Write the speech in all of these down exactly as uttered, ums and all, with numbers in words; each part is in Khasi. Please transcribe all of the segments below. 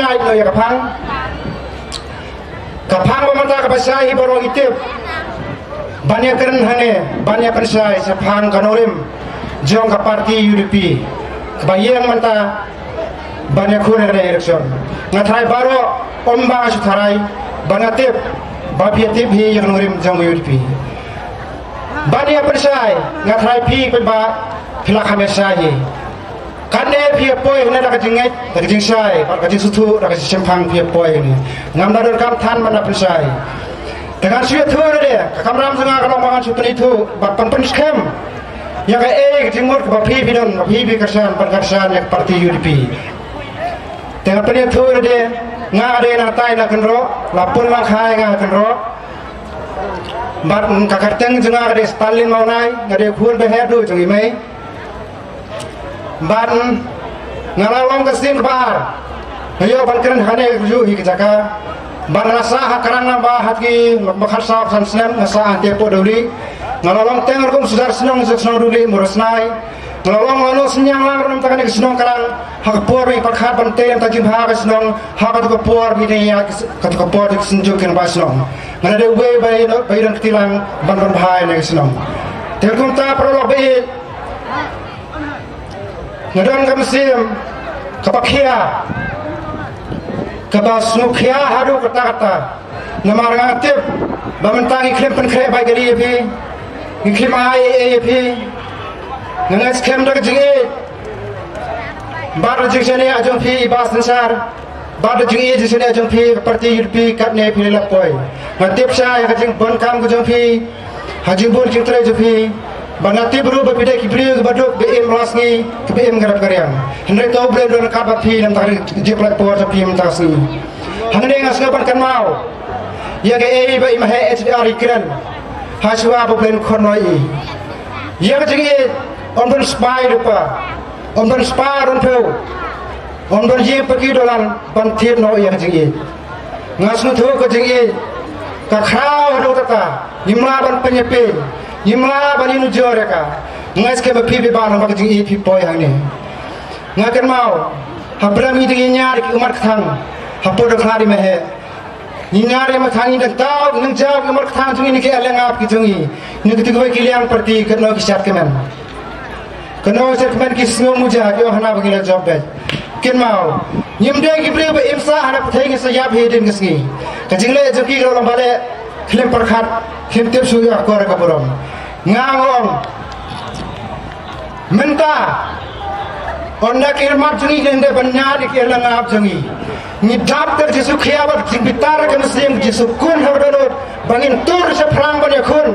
Ai no ïa ka phang. Ka phang ba mynta kaba shai hi baroh ngi tip. Ban ïakren hangne, ban ïa pynshai shaphang ka nongrim jong ka party U D P. Kaba ïeng mynta ban ïakhun ha ka election. Nga tharai baroh ym ba nga shu tharai, ba nga tip ba phi ïa tip hi ïa ka nongrim jong U D P. Ban ïa pynshai, nga tharai phi pynba phi la kham ïa shai hi. Kane phi ïa poi hangne da ka jingngeit, da ka jingshai, bad ka jingsngewthuh, da ka jingshemphang phi ïa poi hangne. Ngam da donkam than ban da pynshai. Te ngan shu ïathuh ruh de, ka kamram jong nga ka long ba ngan shu pynithuh bad ban pynskhem ïa kaei ka jingmut kaba phi phi don, ba phi phi kyrshan, ban kyrshan ïa ka party U D P. Te ngan pynithuh ruh de, nga dei nangtai na kynroh, la pun la khai nga kynroh. Bad ka kyrteng jong nga ka dei Stalin Mawnai, nga dei khun ba her duh jong i mei. Bad nga la long ka sien kaba ar. Nga ïoh ban kren hangne ka juh hi ka jaka. Bad nga la sah ha krang namba ha ki ba khatsaw san snem nga sah hangtei hapoh Dawlieh. Nga la long teng rukom sudar shnong sha shnong Dawlieh Murasnai. Nga la long lano synñiang lang ruh namta kane ka shnong Krang. Ha ka por ba ngi pyrkhat ban tei namta jingbha ka shnong. Ha katu ka por ba ngi dang ïaid katu ka por jong ka synjuk ki rangbah shnong. Nga la dei uwei ba ïa ba ïa don kti lang ban pynbha ïa kane ka shnong. Te kumta paralok ba ïeit. Nga don ka mynsiem kaba khia, kaba sngewkhia haduh katta katta. Namar nga tip ba mynta ngi khlem pynkhreh bai kali ïa phi, ngi khlem ai ei ei ïa phi. Nga ngeit skhem da ka jingïeit bad ka jingshaniah jong phi i Bah Synshar. Bad ka jingïeit jingshaniah jong phi ka party U D P katne phi la poi. Nga tip shai ha ka jingbun kam ka jong phi, ha jingbun jingtrei jong phi. Bad nga tip ruh ba phi dei ki briew kiba duk ba im la sngi, kiba im ka dap ka riang. Hynrei to U Blei un don ryngkat bad phi namta ka jingpynlait por jong phi mynta ka sngi. Hangne nga sngew ban kynmaw ïa kaei ba i Maheh H D R i kren. Hashwa ba U Blei un khot noh ïa i. Ïa ka jingïeit ym don spah ïa u kpa. Ym don spah don phew. Ym don ïing paki dolan ban thied noh ïa ka jingïeit. Nga sngewthuh ka jingïeit ka khraw haduh katta. Ngim lah ban pynïapeiñ, ngim lah ban ïanujor ïa ka. Nga ngeit skhem ba phi phi bah namar ka jingïeit phi poi hangne. Nga kynmaw hapdeng ngi dang ïañiar ïa ki ummat kthang hapoh Dkhar i Maheh. Ngi ñiar ïa ma thang ngi dang tau nang jaw ki ummat kthang jong ngi ne ki ïa leng ap ki jong ngi ne ki tu kiwei ki liang party kano ki shat kmen. Kano shat kmen ki sngew muja ki ong hana ba ngi la jop beit. Kynmaw ngim dei ki briew ba im sah hana pyrthei ngi sa ïap hi dien ka sngi. Ka jingleh jong ki ka long ba leh khlem pyrkhat khlem tip shuh ïa ka kor ka burom. Nga ong mynta ynda ki rmat jong ngi ki dang dei ban ñiar ïa ki ïa leng ap jong ngi. Ngi dap ka jingsngewkhia bad jingbitar ka mynsiem jingsngewkun ha ka dohnud ba ngin tur shaphrang ban ïakhun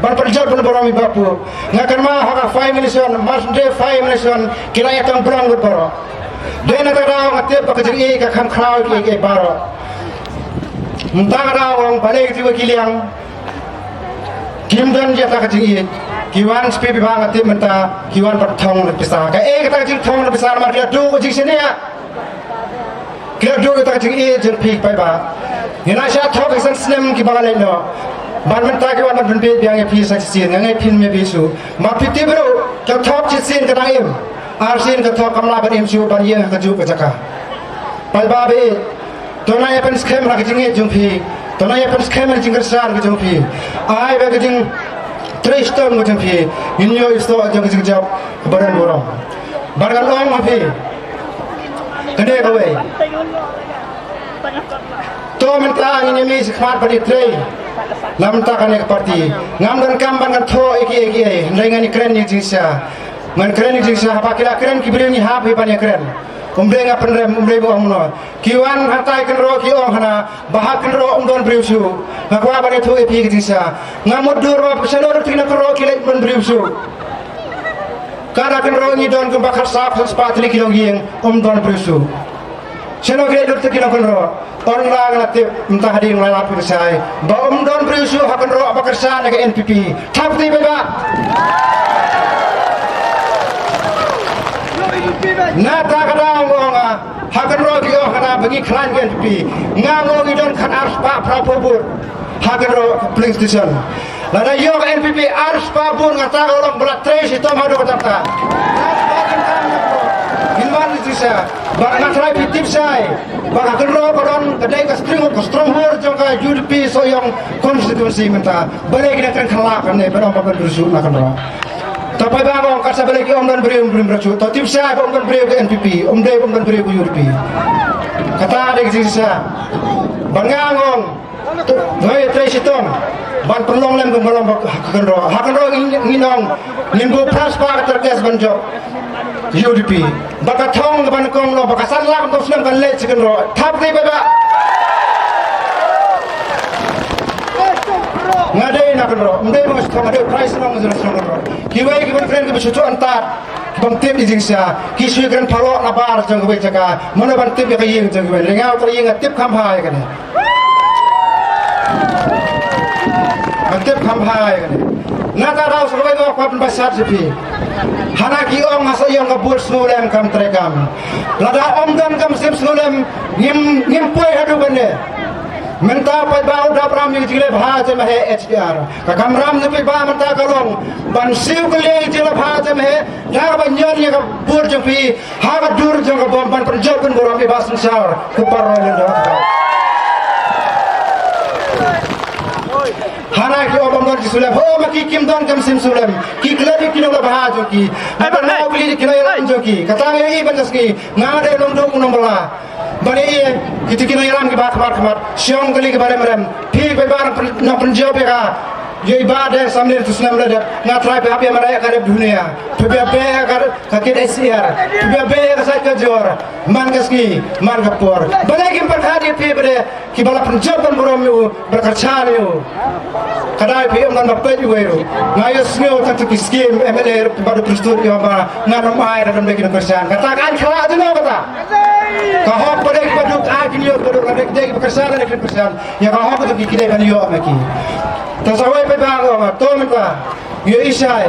ban pynjot ban burom i Bah Pop. Nga kynmaw ha ka five million, March Day five million ki la ïatang blang lut baroh. Dei na ka daw nga tip ba ka jingïeit ka kham khraw ïa ki baroh. Mynta ka daw ong balei ki tu ki liang kim don ïa kata ka jingïeit. Ki wan sha phi ba nga tip mynta ki wan ban thong na pisa. Kaei kata ka jingthong na pisa namar ki la duh ka jingshaniah. Ki la duh kata ka jingïeit jong phi paidbah. Ngi la shah thok ki san snem kiba la leit noh. Bad mynta ki wan ban pynbieit biang ïa phi sa shisien nga ngeit phin ym ïa phi shuh. Ma phi tip ruh ka thok shisien ka dang im. Arsien ka thok kam lah ban im shuh ban ïeng ha kajuh ka jaka. Paidbah ba ïeit. To nang ïa pynskhem ha ka jingïeit jong phi. To nang ïa pynskhem ha ka jingkyrshan ka jong phi. Ai ba ka jingtrei shitom ka jong phi ngin ïoh ïa ka soh jong ka jingjop kaba don burom. Bad ngan ong ha phi kane kawei. To mynta ngin ïa mih shakhmat bad ïa trei na mynta kane ka party. Ngam donkam ban kynthoh ïa kiei kiei hynrei ngan ïa kren ïa ka jingshisha. Ngan kren ïa ka jingshisha haba ki la kren ki briew ngi hap hi ban ïa kren. Um dei nga pynrem, um dei ba ong kumno. Ki wan hangtai kynroh ki ong hana ba ha kynroh um don briew shuh. Nga kwah ban ïathuh ïa phi ka jingshisha. Nga mutdur ba shano ruh ki nongkynroh ki leit um don briew shuh. Ka na kynroh ngi don kumba khatsaw khatspah tylli ki longïing um don briew shuh. Shano ki leit lut ki nongkynroh. Ong la nga la tip mynta hadien nga la lap ki shai ba um don briew shuh ha kynroh ba kyrshan ïa ka N P P. Thap kti beit ba. Na ta ka daw nga ong nga ha kynroh ki ong hana ba ngi khlaiñ ka N P P. Nga ong ngi don khatar spah phra phew booth ha kynroh polling station. Lada ïoh ka N P P ar spah booth nga ta ka long ba la trei shitom haduh katta katta. Ngin wan ïa ka jingshai. Ba nga trai phi tip shai ba ka kynroh ka don ka dei ka strong, ka stronghold jong ka U D P Sohiong constituency mynta. Balei ki dang kren khlak hangne ba ym don ban byrshut na kynroh. Te paidbah nga ong, kat sa balei ki ong ym don briew, ym don briew byrshut. To tip shai ba ym don briew ka N P P, ym dei ba ym don briew ka U D P. Kata dei ka jingshai. Ba nga ong, Hooid, trei shitom ban pynlong lem ka mawlong ba ha kynroh. Ha kynroh ngin, ngin ong, ngin buh phra spah ka test ban jop U D P. Ba ka thong ka ban kong lo, ba ka san lak ka snem kan leit sha kynroh. Thap dei ba ba. Nga dei na kynroh, ym dei ba nga shu thong, nga dei phra shnong, nga shu thong kynroh. Kiwei ki ban kren ki ba shu shu antad, ki bym tip ïa ka jingshai, ki shu kren pharok na bar jong kiwei jaka. Mano ban tip ïa ka ïing jong kiwei. Lyngngoh ka ïing, nga tip kham bha ïa kane. Nga tip kham bha ïa kane. Nangta daw sa kawei nga kwah pynbishar sha phi. Hana ki ong ha Sohiong ka bor sngewlem kam trei kam. Lada ym don ka mynsiem sngewlem ngim, ngim poi haduh kane. Mynta paidbah u dap ram ïa ka jingleh bha jong me ha H D R. Ka kamram jong paidbah mynta ka long ban siew kylliang ïa ka jingleh bha jong me ha, da kaba ñion ïa ka bor jong phi ha ka dur jong ka bom ban pynjop pynburom ïa i Bah Synshar Kupar Roy Lyngdoh. Hana ki ong bym don ki sngewlem. Ho, ma ki kim don ka mynsiem sngewlem. Ki klet ïa ki nongleh bha jong ki. Ki klet ïa ki nongïalam jong ki. Kata nga ïohi ban ka sngi. Nga dei nongduk nongbylla. Ban ïa kito ki nongïalam kiba khmat khmat, shong kali kiba rem rem. Phi paidbah nang pyn-, nang pynjop ïa ka, ïa i Bah Deng Samlin tu snem la dep. Nga trai phi hap ïa mareh ïa ka rep dunia. Phi ïa beh ïa ka, ka kit S C R. Phi ïa beh ïa ka sait ka jor. Man ka sngi, man ka por. Balei kim pyrkhat ïa phi ba dei kiba la pynjop ban burom ïa u, ba la kyrshan ïa u. Ka dei phi ym don ba peit uwei ruh. Nga ïohsngew tang tu ki skim M L A ruh ba da prestut ïa ba ngan ym ai da don bad ki nongkyrshan. Kata ka aiñ khlad jong nga kata. Ka hok ba dei kiba duk ai kin ïoh, ba duk, ka dei kiba kyrshan, ka dei kiba kyrshan. Ïa ka hok tu ki, ki dei ban ïoh ma ki. Te sa wei paidbah nga ong to mynta. Ïohi shai.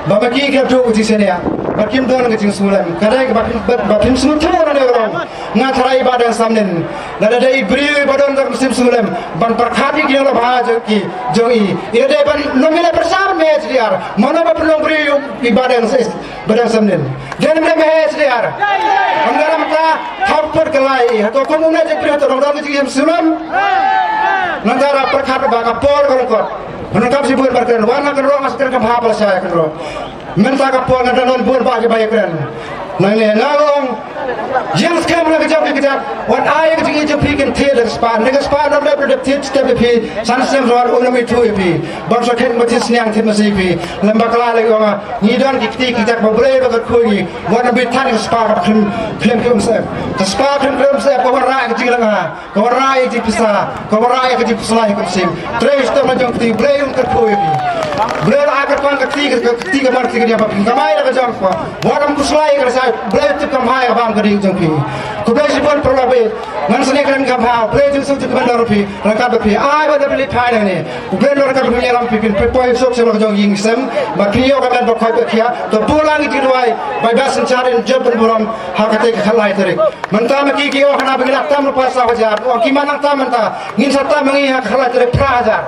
Ba ma ki ki la duh ka jingsngewsih, ba kim don ka jingsngewlem. Ka dei ba, ba, ba kim sngewthuh na dei ka long. Nga tharai i Bah Deng Samlin, lada dei i briew iba don ka mynsiem sngewlem ban pyrkhat ïa ki nongleh bha jong ki, jong i. I la dei ban nominate pyrshah ban mih H D R. Mano ba pynlong briew ïa i Bah Deng, Bah Deng Samlin? Dei ban mih H D R. Ym dei mynta thap put ka lai. Hato kum une jingbriew hato dang don ka jingim sngewlem? Nangta pyrkhat ba ka por ka long kut. Nangta shibun ba kren wan ha kynroh, nga sa kren kham bha ba la shai ha kynroh. Mynta ka por nga dang don bun bah kiba ïakren. Nangne nga ong, ïeng skhem na ka jong ki kjat, wat ai ka jingïeit jong phi kin thied da ka spah. Ynda ka spah ym dep, dep thied step ïa phi, san snem sa wan un ym ithuh ïa phi. Ban sa khet ma thied sniang thied masi ïa phi. Lem bakla lei ong nga, ngi don ki kti ki kjat ba U Blei ba kyrkhu ïa ngi. Wat ym bithan ka spah kaba khlem, khlem khlem sep. Ka spah khlem khlem sep ka wanrah ïa ka jinglynga. Ka wanrah ïa ka jingpysa, ka wanrah ïa ka jingpyslait ka mynsiem. Trei shitom la jong kti, Blei un kyrkhu ïa phi. Blei la ai kyrpang ka kti, ka kti ka mon kti ka diang ba phin kamai la ka jong phi. Wat ym pynslait ïa ka lashai, Blei u tip kham bha ïa ka bam ka ding jong phi. Khublei shibun paralok ba ïeit. Ngan sa ïakren kham bha, Blei jingsuk jingkmen na phi, ryngkat bad phi. Ai ba da phi leit phai nangne. U Blei un ryngkat bad phi, ïalam phi, phin poi suk sha la ka jong ïing sem. Bad phin ïoh ka met ba khoit ba khiah. To buh lang ïa ki duwai ba i Bah Synshar in jop pynburom ha katei ka khatlai tarik. Mynta ma ki ki ong hana ba ngi la tam lypa saw hajar. Ong ki ma nang tam mynta. Ngin sa tam ma ngi ha ka khatlai tarik phra hajar.